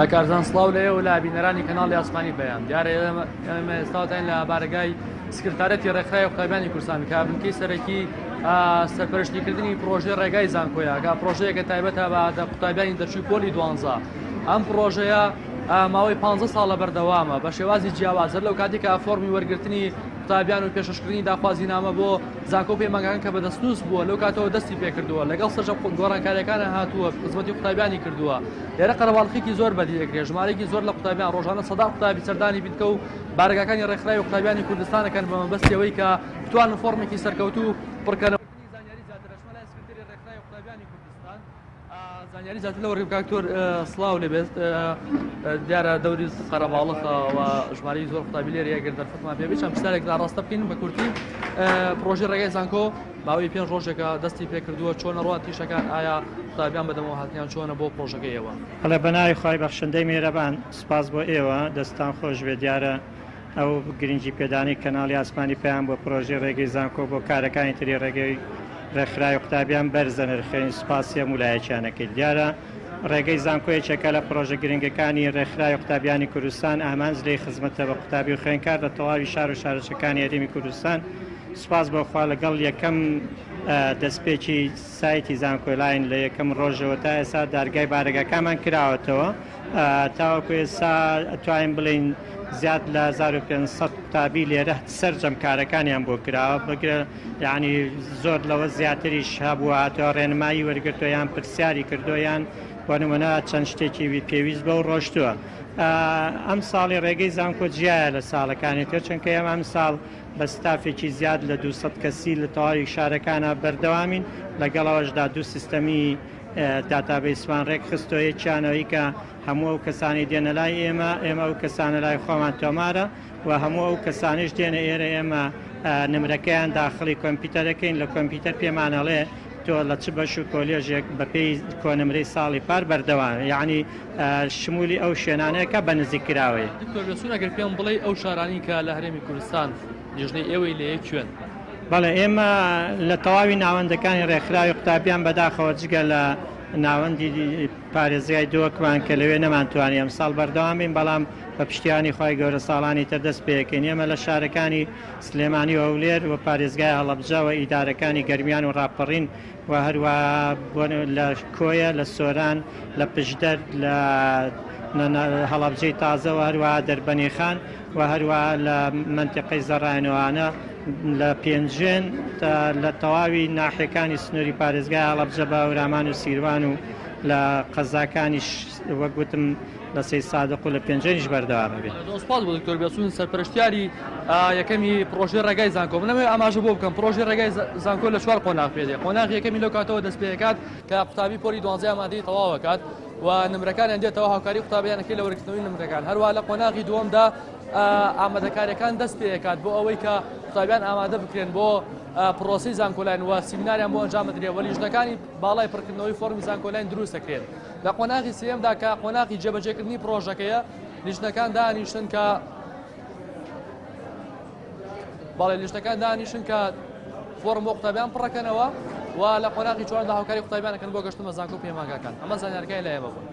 کارزان سڵاو لە ئێوە لە بینەرانی کەناڵی ئاسمانی پەیام. دیارە ئێمە ئێستاوتاین لە بارەگای سکرتارەتی ڕێکخراوی قوتابیانی کوردستان کە بنکەی سەرەکی سەرپەرشتیکردنی پرۆژەی ڕێگای زانکۆیە کە پرۆژەیەکە تایبەتە بە قوتابیانی دەرچووی پۆلی دوانزە. ئەم پرۆژەیە ماوەی 15 ساڵە بەردەوامە بە شێوازی جیاواز هەر لەو کاتێک کە فۆرمی وەرگرتنی قوتابیان و پێشکەشکردنی داخوازینامە بۆ زانکۆ و پەیمانگاکان کە بە دەستنووس بووە لەو کاتەوە دەستی پێکردووە لەگەڵ سەرجەم گۆڕانکاریەکانە هاتووە خزمەتی قوتابیانی کردووە. لێرە قەرەباڵخێکی زۆر بەدی دەکرێت، ژمارەیەکی زۆر لە قوتابیان ڕۆژانە سەدان قوتابی سەردانی بنکە و بارەگاکانی ڕێکخراوی قوتابیانی کوردستان دەکەن بە مەبەستی ئەوەی کە بتوانن فۆڕمێکی سەرکەوتوو پڕکەنەوە. زانیاری زیاتر ئەچمە لای سکرتێری ڕێکخراوی قوتابیانی کوردستان زانیاری زیاتر لەوە کاک دکتۆر سڵاو لێبێت دیارە دەوری قەرەباڵخە و ژمارەی زۆر قوتابی لێرە ئەگەر دەرفەتمان پێ بێت چەند پرسیارێک ئاڕاستە بکەین بە کورتی پرۆژەی ڕێگای زانکۆ ماوەی پێنج ڕۆژێکە دەستی پێکردووە چۆنە ڕوات تیشەکان ئایا قوتابیان بەدەمەوە هاتنیان چۆنە بۆ پرۆژەکەی ئێوە؟ بەڵێ بەناوی خوای بەخشندەی میهرەبان سوپاس بۆ ئێوە دەستتان خۆش بێت دیارە ئەو گرنگی پێدانەی کەناڵی ئاسمانی پەیام بۆ پرۆژەی ڕێگەی زانکۆ بۆ کارەکانی تری ڕێگەی ڕێکخراوی قوتابیان بەرز دەنرخێنین سوپاسی هەموو لایەکیان ئەکەین دیارە ڕێگەی زانکۆ یەکێکە لە پرۆژە گرنگەکانی ڕێکخراوی قوتابیانی کوردستان ئامانج لێی خزمەتە بە قوتابی و خوێندکار لە تەواوی شار و شارۆچکەکانی هەرێمی کوردستان سوپاس بۆ خوا لەگەڵ یەکەم دەستپێکی سایتی زانکۆلاین لە یەکەم ڕۆژەوە تا ئێستا دارگای بارەگاکانمان کراوەتەوە تاوەکو ئێستا ئەتوانین بڵێین زیاد لە 1500 قوتابی لێرە سەرجەم کارەکانیان بۆ کراوە بگرە یعنی زۆر لەوە زیاتریش هەبووە هاتووە ڕێنمایی وەرگرتووە یان پرسیاری کردووە یان بۆ نمونە چەند شتێکی پێویست بەو ڕۆشتووە ئەم ساڵی ڕێگەی زانکۆ جیایە لە ساڵەکانی تر چونکە ئێمە ئەم ساڵ بە ستافێکی زیاد لە 200 کەسی لە تەواوی شارەکانە بەردەوامین لەگەڵ ئەوەشدا دوو سیستەمی داتابەیسمان ڕێکخستووە یەکیان ئەوەی کە هەموو ئەو کەسانەی دێنە لای ئێمە ئێمە ئەو کەسانە لای خۆمان تۆمارە و هەموو ئەو کەسانەیش دێنە ئێرە ئێمە نمرەکەیان داخڵی کۆمپیوتەرەکەین لە کۆمپیوتەر پێمان ئەڵێ تۆ لە چ بەش و کۆلێژێک بەپێی کۆنمرەی ساڵی پار بەردەوام یعنی شمولی ئەو شوێنانەیە کە بە نزیک کراوەی. دکتۆر بێسون ئەگەر پێم بڵێی ئەو شارانەی کە لە هەرێمی کوردستان لیژنەی ئێوەی لێیە کوێن؟ بەڵێ ئێمە لە تەواوی ناوەندەکانی ڕێکخراوی قوتابیان بەداخەوە جگە لە ناوەندی پارێزگای دهۆکمان کە لەوێ نەمانتوانی ئەمساڵ بەردەوام بین بەڵام بە پشتیوانی خوای گەورە ساڵانی تر دەست پێکەین ئێمە لە شارەکانی سلێمانی و هەولێر و پارێزگای هەڵەبجە و ئیدارەکانی گەرمیان و ڕاپەڕین و هەروەها لە کۆیە، لە سۆران، لە پشدەر، لە هەڵەبجەی تازە و هەروەها دەربەنیخان و هەروەها لە مەنتیقەی زەڕایەنەوانە لە پێنجوێن تا لە تەواوی ناحیەکانی سنووری پارێزگای هەڵەبجە بە هەورامان و سیروان و لە قەزاکانیش وەک وتم لە سەیدسادق و لە پێنجوێنیش بەردەوام ئەبین. زۆر سوپاس بۆ دکتۆر بێسوون سەرپەرشتیاری یەکەمی پڕۆژەی ڕێگای زانکۆ. من ئەمەوێ ئاماژە بۆ بکەم پڕۆژەی ڕێگای زانکۆ لە چوار قۆناغ پێ دێ. قۆناغی یەکەمی لەو کاتەوە دەست پێ دەکات کە قوتابی پۆلی دوانزەی ئامادەیی تەواو ئەکات و نمرەکانیان دێتەوە هاوکاری قوتابیان ئەکرێت لە وەرگرتنەوەی نمرەکان. هەروەها لە قۆناغی دووەمدا ئامادەکاریەکان دەست پێ ئەکات بۆ ئەوەی کە قوتابیان ئامادە بکرێن بۆ پرۆسەی زانکۆلاین و سیمیناریان بۆ ئەنجام بدرێت و لیژنەکانی باڵای پڕکردنەوەی فۆرمی زانکۆلاین دروست دەکرێن. لە قۆناغی سێیەمدا کە قۆناغی جێبەجێکردنی پڕۆژەکەیە، لیژنەکان دانیشتن کە بەڵێ لیژنەکان دانیشن کە فۆرم بۆ قوتابیان پڕەکەنەوە و لە قۆناغی چواردا هاوکاری قوتابیانەکەن بۆ گەشتن بە زانکۆ و پەیمانگاکان. ئەمە زانیارەکانی لای ئێمە بوون.